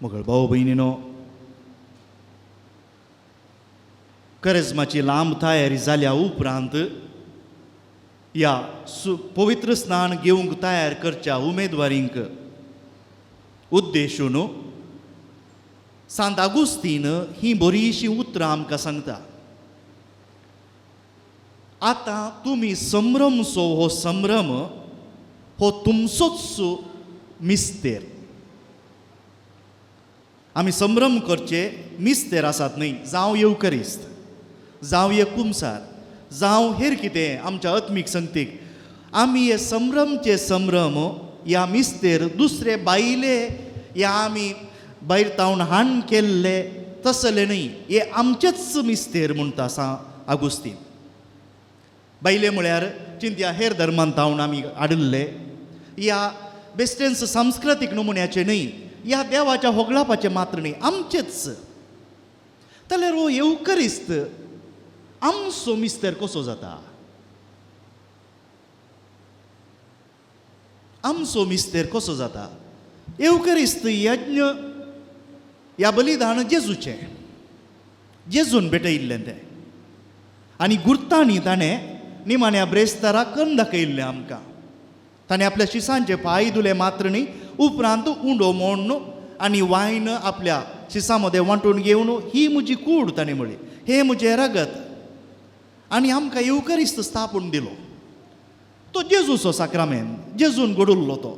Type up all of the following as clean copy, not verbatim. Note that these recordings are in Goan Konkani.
मगळ भाव भयणीनो, करेज्माची लांब तयारी जाल्या उपरांत ह्या पवित्र स्नान घेवंक तयार करच्या उमेदवारींक उद्देशून सांत आगुस्तीन ही बरीशीं उतरां आमकां सांगता. आतां तुमी संभ्रमसो हो संभ्रम हो तुमचोच मिस्तेर. आमी संभ्रम करचे मिस्तेर आसात न्हय, जावं येवकरिस्त, जावं एक कुमसार, जावं हेर कितें आमच्या आत्मीक संगतीक, आमी हे संभ्रमचे संभ्रम ह्या मिस्तेर दुसरे बायले ह्या आमी भायर तावन हाण केल्ले तसले न्हय, हे आमचेच मिस्तेर म्हणटा सा आगुस्तीन. बायले म्हळ्यार चिंत्या हेर धर्मान तावन आमी हाडिल्ले ह्या बेस्टेंस सांस्कृतीक नमुन्याचे न्हय, ह्या देवाच्या होगळापाचें मात्र न्हय, आमचेच. जाल्यार हो येवकरिस्त आमचो मिस्तेर कसो जाता? आमचो मिस्तेर कसो जाता? येवकरिस्त यज्ञ ह्या बलिदान जेजूचें, जेजून भेटयिल्लें तें, आनी गुर्तांनी ताणें निमाण्या ब्रेस्ताराक कन्न दाखयिल्लें आमकां. ताणें आपल्या शिसांचे पांय धुले मात्र न्ही, उपरांत उंडो मोडून आनी वायन आपल्या शिसां मदें वांटून घेवन ही म्हजी कूड ताणें म्हळी, हें म्हजें रगत, आनी आमकां येवकरिस्त स्थापून दिलो. तो जेजूचो साक्रामेंत, जेजून घडुल्लो तो.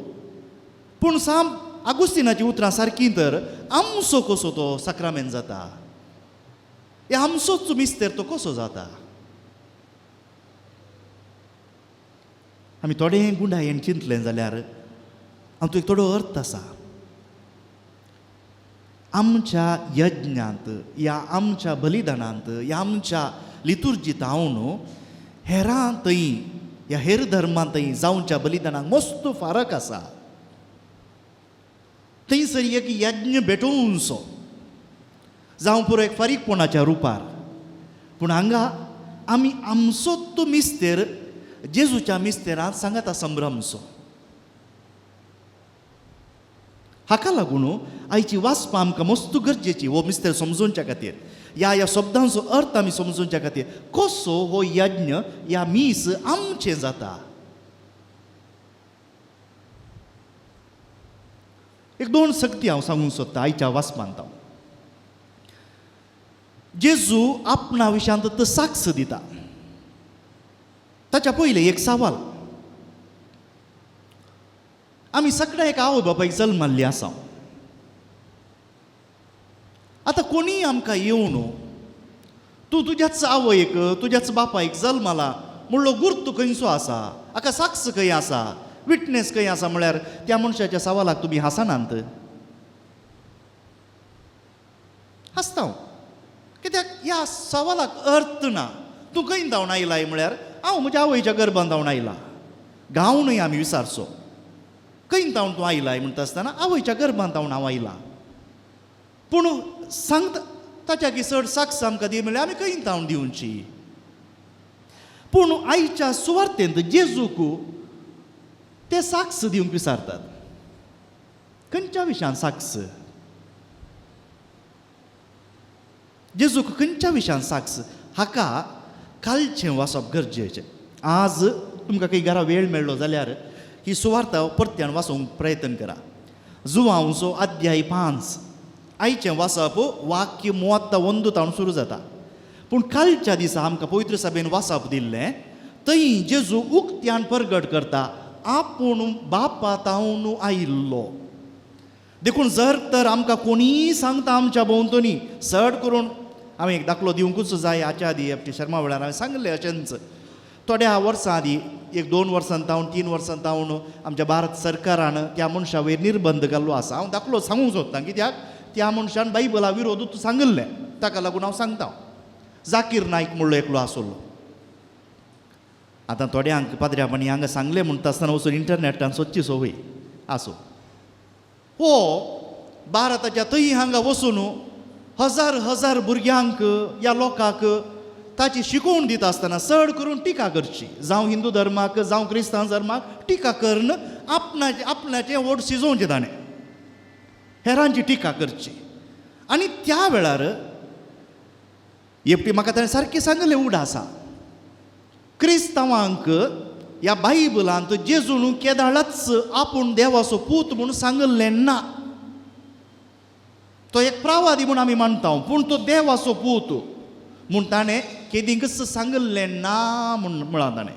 पूण साम आगुस्तिनाची उतरां सारकीं तर आमचो कसो तो साक्रामेंत जाता? हे आमचोच मिस्तेर तो कसो जाता? आमी थोडें गुंडायेन चिंतलें जाल्यार आमचो एक थोडो अर्थ आसा. आमच्या यज्ञांत ह्या आमच्या बलिदानांत ह्या आमच्या लितुर्जीत हांव हेरां थंय ह्या हेर धर्मांत थंय जावच्या बलिदानांक मस्त फारक आसा. थंयसर एक यज्ञ भेटोवनसो जावं पुरो एक फारीकपणाच्या रुपार, पूण हांगा आमी आमचो तो मिस्तेर जेजूच्या मिस्तेरांत सांगाता संभ्रमसो. हाका लागून आयची वाचपा आमकां मस्त गरजेची, हो मिस्तेर समजोवच्या खातीर, ह्या ह्या शब्दांचो अर्थ आमी समजोवच्या खातीर, कसो हो यज्ञ ह्या मीस आमचें जाता. एक दोन शक्ती हांव सांगूंक सोदतां आयच्या वाचपांत. हांव जेजू आपणा विशयांत तो साक्ष दिता. ताच्या पयलें एक सवाल, आमी सगळ्या एक आवय बापायक जल्माल्ली आसा. आतां कोणीय आमकां येवन तूं तुज्याच आवयक तुज्याच बापायक जल्माला म्हणलो गुर्त खंयचो आसा, हाका साक्ष खंय आसा, विटनेस खंय आसा म्हळ्यार त्या मनशाच्या सवालाक तुमी हांसनात. हांसता हांव, कित्याक ह्या सवालाक अर्थ ना. तूं खंय धांवन आयलाय म्हळ्यार हांव म्हज्या आवयच्या गर्भान धांवन आयला. गांव न्हय आमी विचारचो, खंय धांवन तूं आयलाय म्हणटा आसतना आवयच्या गर्भान धांवन हांव आयला. पूण सांगता ताच्या की चड साक्ष आमकां दी म्हळ्यार आमी खंय धांवन दिवची. पूण आयच्या सुवार्तेंत जेजूक ते साक्ष दिवंक विचारतात. खंयच्या विशयान साक्ष? जेजूक खंयच्या विशयान साक्ष? हाका कालचें वाचप गरजेचें. आज तुमकां खंय घरा वेळ मेळ्ळो जाल्यार ही सुवार्ता परत्यान वाचूंक प्रयत्न करा. जुवांवचो अध्याय 5 आयचें वाचप वाक्य 31 तावन सुरू जाता. पूण कालच्या दिसा आमकां पवित्र सभेन वाचप दिल्लें, थंय जेजू उक्त्यान परगट करता आपूण बापा तावन आयिल्लो. देखून जर तर आमकां कोणीय सांगता आमच्या भोंवतणी, चड करून हांवें एक दाखलो दिवंकूच जाय. हाच्या आदी एफ टी शर्मा वेळार हांवें सांगिल्लें अशेंच, थोड्या वर्सां आदीं एक 2 वर्सां तावन 3 वर्सां तावन आमच्या भारत सरकारान त्या मनशा वयर निर्बंध घाल्लो आसा. हांव दाखलो सांगूंक सोदतां कित्याक त्या मनशान बायबला विरोधूच सांगिल्लें, ताका लागून हांव सांगता. जाकीर नायक म्हणलो एकलो आसलो. आतां थोड्यांक पाद्र्यापणी हांगा सांगलें म्हणटा आसतना वचून इंटरनेटान सोदची संवय आसूं. हो भारताच्या थंय हांगा वचून हजार हजार भुरग्यांक ह्या लोकांक ताची शिकोवण दिता आसतना चड करून टिका करची, जावं हिंदू धर्माक जावं क्रिस्तांव धर्माक टिका करून आपणाचें वोट शिजोवचें ताणें. हेरांची टिका करची. आनी त्या वेळार एकटी म्हाका ताणें सारकें सांगलें उडासा क्रिस्तांवांक ह्या बायबलांत जेजून केदाळाच आपूण देवाचो पूत म्हूण सांगलें ना. तो एक प्रावादी म्हूण आमी मानता पूण तो देवाचो पूत म्हूण ताणें केदींकच सांगलें ना म्हूण म्हळां ताणें.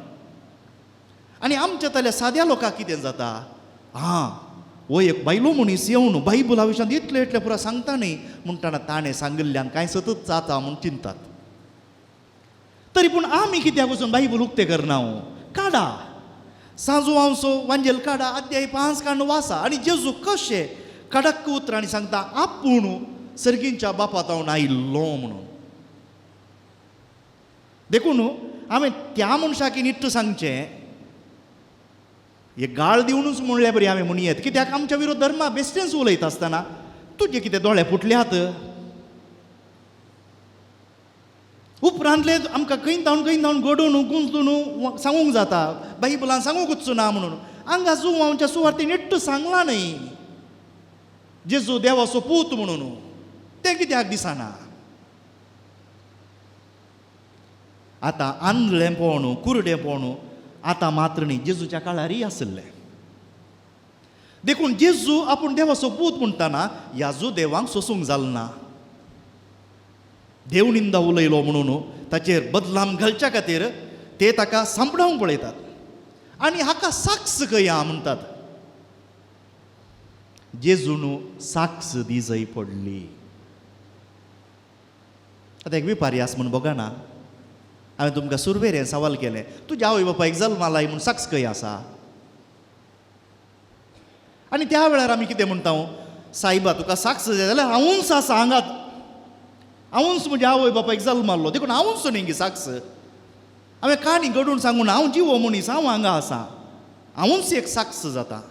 आनी आमच्या तल्या साद्या लोकांक कितें जाता, आं हो एक बायलो मनीस येवन बायबला विशयांत इतलें इतलें पुरा सांगता न्ही म्हणटना ताणें सांगिल्ल्यान कांय सतत जाता म्हूण चिंतात. तरी पूण आमी कित्याक वचून बायबल उक्तें करना? काडा सांजुआंवचो वांजेल काडा अध्याय 5 कांड वासा आनी जेजू कशें कडक उतरांनी सांगता आपूण सर्गींच्या बापा तावन आयिल्लो म्हणून. देखून हांवें त्या मनशाक निट्ट सांगचें, हे गाळ दिवनूच म्हणल्या बरी हांवें म्हणयेत, कित्याक आमच्या विरोध धर्मा बेश्टेंच उलयता आसतना तुजे कितें दोळे फुटल्यात. उपरांतले आमकां खंय धांवन खंय धांवन घडोवन गुंजून सांगूंक जाता, बायबलान सांगूंकच ना म्हणून. हांगा जुवांच्या सुवार्ती निट्ट सांगलां न्ही जेजू देवाचो पूत म्हणून, तें कित्याक दिसना? आतां आंधळें पळोवन कुरडें पळोवन आतां मात्र न्ही जेजूच्या काळारय आशिल्लें. देखून जेजू आपूण देवाचो पूत म्हणटना ह्या जुदेवांक सोसूंक जालें ना. देवनिंदा उलयलो म्हणून ताचेर बदलाम घालच्या खातीर ते ताका सांपडावंक पळयतात आनी हाका साक्ष कया म्हणटात. जेजून साक्ष दिजय पडली. आतां एक विपारी आस म्हूण बघना, हांवें तुमकां सुरवेर हें सवाल केलें, तुज्या आवय बापायक जल्मालाय म्हूण साक्ष खंय आसा? आनी त्या वेळार आमी कितें म्हणटा, सायबा तुका साक्ष जाय जाल्यार हांवूच आसा हांगात, हांवूच म्हज्या आवय बापायक जल्माल्लो देखून हांवूच न्ही गी साक्ष. हांवें काणी घडून सांगून हांव जिवो मनीस, हांव हांगा आसा, हांवूच एक साक्ष जाता.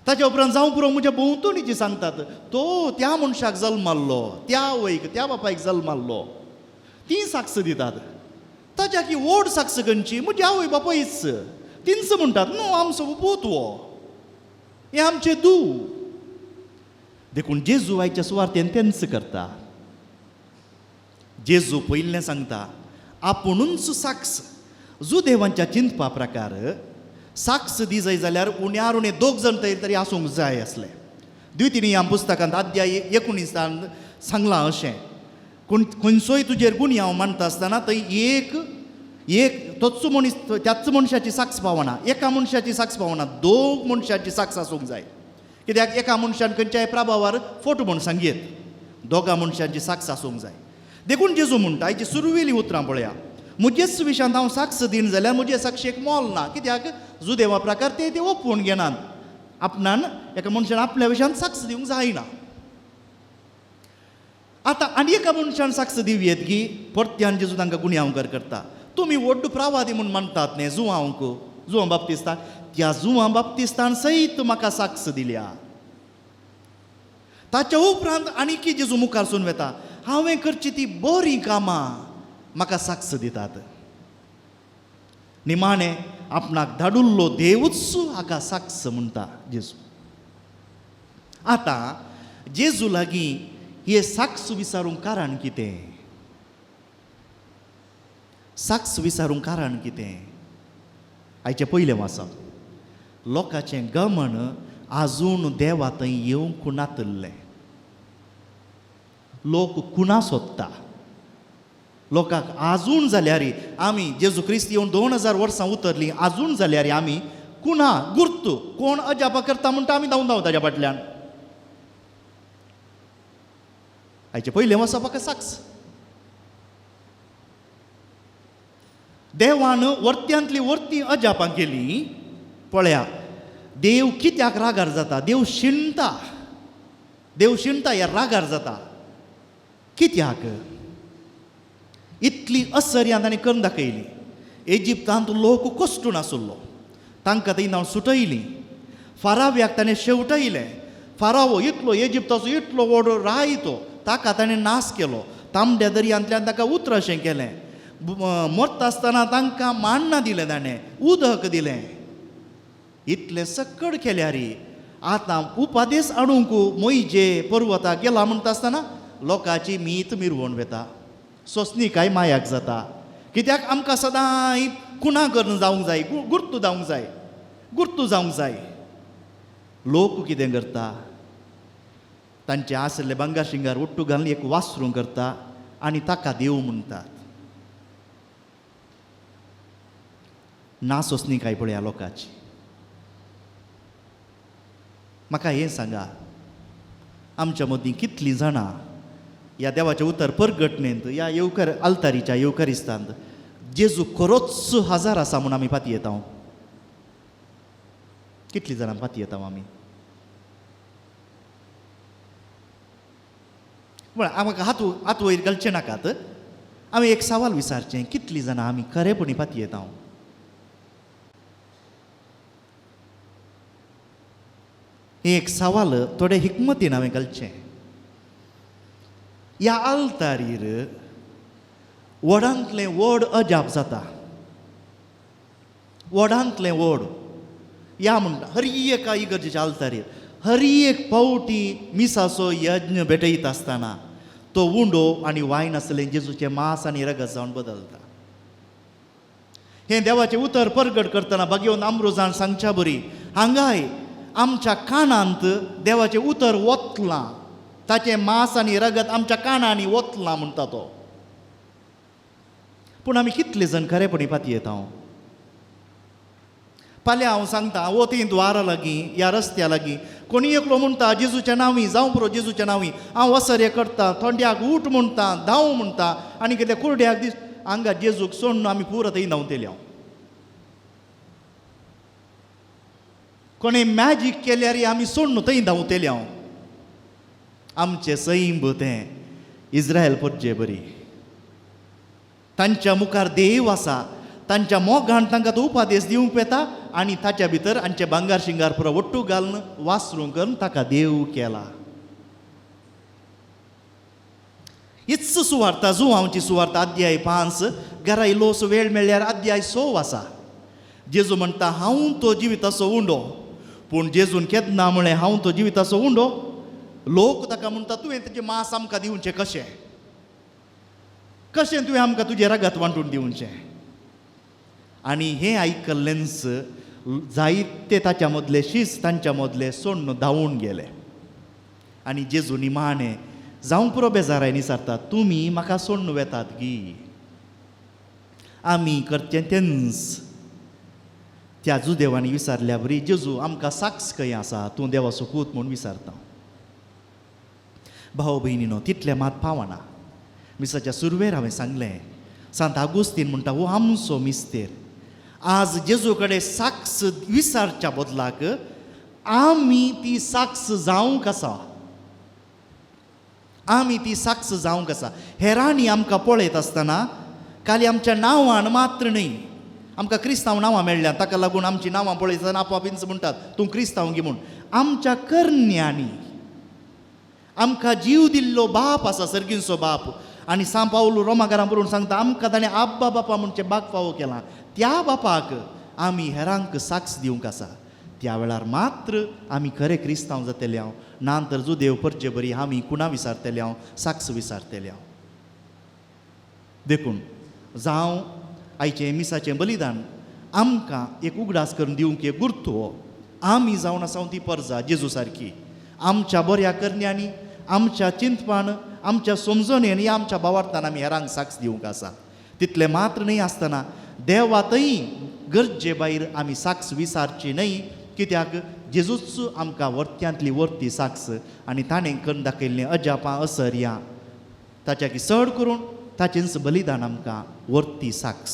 ताच्या उपरांत जावं पुरो म्हज्या भोंवतणी जी सांगतात तो त्या मनशाक जल्माल्लो, त्या आवयक त्या बापायक जल्माल्लो, ती साक्ष दितात. ताच्या की व्हड साक्ष खंयची? म्हजी आवय बापायच. तींच म्हणटात न्हू आमचो पूत हो, हें आमचें दू. देखून जेजू आयच्या सुवार्तेन तेंच करता. जेजू पयलें सांगता आपुणूच साक्ष. जुदेवांच्या चिंतपा प्रकार साक्ष दिजय जाल्यार उण्यार उणे दोग जण तरी आसूंक जाय आसले. द्वितीय पुस्तकांत अध्याय 19 सांगलां अशें, खंयचोय तुजेर गुन्यांव मानता आसतना थंय एक एक तोच मनीस त्याच मनशाची साक्ष पावना, एका मनशाची साक्ष पावना, दोग मनशाची साक्ष आसूंक जाय. कित्याक एका मनशान खंयच्याय प्रभावार फोटो म्हूण सांगयेत, दोगा मनशांची साक्ष आसूंक जाय. देखून जेजू म्हणटा हाची सुरवेली उतरां पळया, म्हजेच विशयांत हांव साक्ष दिन जाल्यार म्हजे साक्षेक मोल ना. कित्याक जुदेवा प्रकार ते ते ओपून घेनात, आपणान एका मनशान आपल्या विशयांत साक्ष दिवंक जायना. आतां आनी एका मनशान साक्ष दिवयेत की परत्यान जेजू तांकां गुन्यांवकार करता. तुमी व्हड प्रावादी म्हूण मानतात न्ही जुवांक, जुवां बाप्तिस्तान, त्या जुवां बाप्तिस्तान सयत म्हाका साक्ष दिल्या. ताच्या उपरांत आनी की जेजू मुखार सून वता, हांवें करची ती बरीं कामां म्हाका साक्ष दितात. निमाणें आपणाक धाडुल्लो देवूच हाका साक्ष म्हणटा जेजू. आतां जेजू लागीं हे साक्ष विचारूंक कारण कितें? साक्ष विचारूंक कारण कितें? आयचें पयलें वाचप, लोकांचें गमन आजून देवा थंय येवंक नातिल्लें. लोक कुणा सोदता, लोकांक आजून जाल्यार आमी जेजू क्रिस्त येवन 2000 वर्सां उतरलीं, आजून जाल्यार आमी कुणा गुर्त कोण अजापा करता म्हणटा आमी धांवन धांव ताज्या फाटल्यान. आयचें पयलें वाचप म्हाका साक्ष. देवान वर्त्यांतली वर्ती अजापां केली. पळया देव कित्याक रागार जाता? देव शिणटा, देव शिणटा ह्या रागार जाता कित्याक? इतली असर्यां ताणें करून दाखयली. इजिप्तांत लोक कश्टून आसलो, तांकां थंय हांव सुटयली. फाराव्याक ताणें शेवटयलें. फारावो इतलो इजिप्ताचो इतलो व्हड राय तो, ताका ताणें नाश केलो. तांबड्या दर्यांतल्यान ताका उतरशें केलें. मरता आसतना तांकां मान्ना दिलें ताणें, उदक दिलें. इतलें सकड केल्यार आतां उपादेस हाडूंक मोयजे पर्वताक गेला म्हणटा आसतना लोकांची मीत मिरवण वेता, सोंसणीकाय मायाक जाता. कित्याक आमकां सदांय खुणा करून जावंक जाय, गुर्तू जावंक जाय, गुर्तू जावंक जाय. लोक कितें करता, तांचे आशिल्ले भांगर शिंगार उट्टू घालून एक वासरूं करता आनी ताका देव म्हणटात. ना सोंसणीकाय पळया लोकांची. म्हाका हें सांगा, आमच्या मदीं कितलीं जाणां ह्या देवाचें उतर परगटणेंत, ह्या येवकार आल्तारीच्या येवकारिस्तांत जेजू खरोच हजार आसा म्हूण आमी पातयेता? कितलीं जाणां पातयेता आमी? पूण आमकां हात हात वयर घालचें नाकात, आमी एक सवाल विचारचें, कितलीं जाणां आमी खरेपणी पातयेता? हें एक सवाल थोडे हिकमतीन हांवें घालचें. ह्या आल्तारीर व्हडांतलें व्हड अजाप जाता, व्हडांतलें व्हड. ह्या म्हणटा हर एका इगर्जेच्या आल्तारीर हर एक पावटी मिसाचो यज्ञ भेटयता आसतना तो उंडो आनी वायन आसलें जेजूचें मांस आनी रगत जावन बदलता. हें देवाचें उतर परगट करतना भाग्यवंत आमरोजान सांगच्या बरी हांगाय आमच्या कानांत देवाचें उतर वतलां, ताचें मांस आनी रगत आमच्या कानांनी वतलां म्हणटा तो. पूण आमी कितले जण खरेपणी पातयेता? फाल्यां हांव सांगता, वो ती द्वारा लागीं ह्या रस्त्या लागीं कोणी एकलो म्हणटा जेजूच्या नांवी जावं पुरो, जेजूच्या नांवी हांव वसरे करता, थोंड्याक ऊठ म्हणटा, धांव म्हणटा आनी कितें कुरड्याक दीस हांगा जेजूक सोडून आमी पुरो थंय धांवतले. हांव कोणें मॅजीक केल्यार आमी सोडून थंय धांवतले. हांव आमचें सैंब तें इस्रायल परजे बरी, तांच्या मुखार देव आसा, तांच्या मोगान तांकां तो उपादेश दिवंक येता आनी ताच्या भितर आमचे भांगर शिंगार पुरो वट्टू घालून वासरूं करून ताका देव केला. हीच सुवार्ता जुवांवची सुवार्ता अध्याय 5 घरा इल्लोसो वेळ मेळ्ळ्यार अध्याय 6 आसा. जेजू म्हणटा हांव तो जिविताचो उंडो. पूण जेजून केन्ना म्हळें हांव तो जिविताचो उंडो? लोक ताका म्हणटा तुवें तेजें मांस आमकां दिवचें कशें, कशें तुवें आमकां तुजें रगत वांटून दिवचें? आनी हें आयकल्लेंच जायते ताच्या मदले शीस तांच्या मदले सोडून धांवून गेले. आनी जेजू निमाणें जावं पुरो बेजाराय निसारता, तुमी म्हाका सोडून वेतात गी, आमी करचें तेंच. त्या जुदेवांनी विचारल्या बरी जेजू आमकां साक्ष खंय आसा, तूं देवाचो पूत म्हूण विचारता. भाव भयणीनो तितलें मात पावना. मिसाच्या सुरवेर हांवें सांगलें सांत आगुस्तीन म्हणटा हो आमचो मिस्तेर. आज जेजू कडेन साक्ष विचारच्या बदलाक आमी ती साक्ष जावंक आसा, आमी ती साक्ष जावंक आसा. हेरांनी आमकां पळयत आसतना खाली आमच्या नांवान मात्र न्हय, आमकां क्रिस्तांव नांवां मेळ्ळ्या ताका लागून आमचीं नांवां पळयत आसतना आपोआपींच म्हणटात तूं क्रिस्तांव गी म्हूण. आमच्या करण्यांनी आमकां जीव दिल्लो बाप आसा, सर्गींचो बाप. आनी सांत पावलू रोमाकारां बरोवन सांगता आमकां ताणें आब्बा बापा म्हणचें बाग फावो केलां. त्या बापाक आमी हेरांक साक्ष दिवंक आसा. त्या वेळार मात्र आमी खरे क्रिस्तांव जातले हांव, ना तर जुदेव परजे बरी आमी कुणा विचारतले हांव, साक्ष विचारतले हांव. देखून जावं आयचें मिसाचें बलिदान आमकां एक उगडास करून दिवंक एक गुर्त हो. आमी जावन आसा ती परजा जेजू सारकी आमच्या बऱ्या करण्यांनी, आमच्या चिंतपान, आमच्या समजणेन, आमच्या भावार्थान आमी हेरांक साक्ष दिवंक आसा. तितलें मात्र न्हय आसतना देवा थंय गरजे भायर आमी साक्ष विचारची न्हय, कित्याक जेजूच आमकां वर्त्यांतली वर्ती साक्ष आनी ताणें करून दाखयल्लें अजापां असर्यां ताच्या की चड करून ताचेंच बलिदान आमकां वर्ती साक्ष.